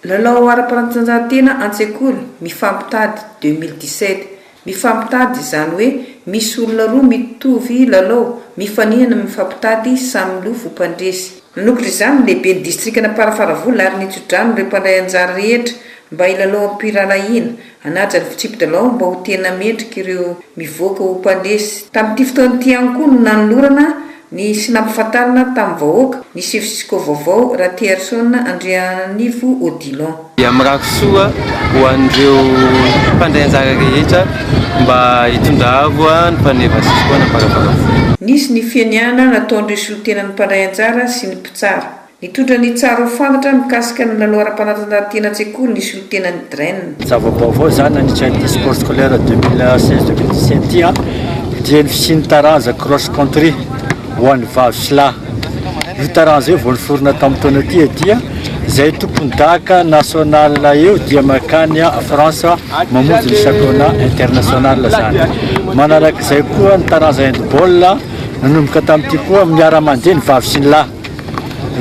Lalao ara-panatanjahantena an-tsekoly mifampitady 2017. Mifampitady, izany hoe misy olona roa mitovy lalao, mifaninana mifampitady samy milofo ho mpandresy. Nanokatra izany ny lehiben'ny distrikan'Amparafaravola ary nitso-drano ireo mpandray anjara rehetra mba hilalao am-pirahalahiana, hanaja ny fitsipi-dalao mba ho tena mendrika ireo mivoaka ho mpandresy. Tamin'ity fotoana ity ihany koa no nanolorana ny sy nampahafantarina tamin'ny vahoaka ny sefo Cisco vaovao Ratiharison Andriananivo Odilon. Dia mirary soa ho an'ireo mpandray anjara rehetra mba hitondra avo ny mpaneva Cisco an'Amparafaravola. Nisy ny fianianana nataon'ireo solontenan'ny mpandray anjara sy ny mpitsara. Nitondra ny tsara ho fantatra mikasika ny lalao ara-panatanjahantena an-tsekoly ny solontenan'ny DREN. Zava-baovao izany nandritra ity sport scolaire 2016-2017 ity dia ny fisian'ny taranja cross country ho an'ny vavy sy lahy. Io taranja io vao niforona tamin'ny taona ity dia izay tompon-daka national eo dia mankany France mamonjy ny championnat international izany. Manarak'izay koa ny taranja handball nanomboka tamin'ity koa miara-mandeha ny vavy sy ny lahy.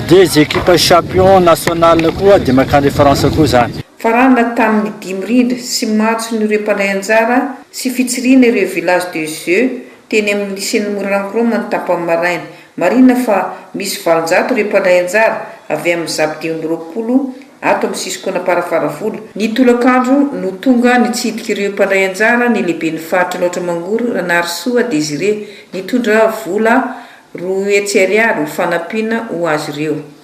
Dia izay ekipa champion national koa dia mankany France koa izany. Faranana tamin'ny dimy rindra sy matson'ireo mpandray anjara sy fitsirihana ireo village de jeux teny amin'ny lycée-n'i Moralankroma ny tapany maraina. Marihina fa misy 800 ireo mpandray anjara avy amin'ny zap 25 ato amin'ny Cisco-n'Amparafaravola. Ny tolakandro no tonga nitsidika ireo mpandray anjara ny lehiben'ny faritra Alaotra Mangoro Ranarisoa Désiré nitondra vola 200 ariary ho fanampiana ho azy ireo.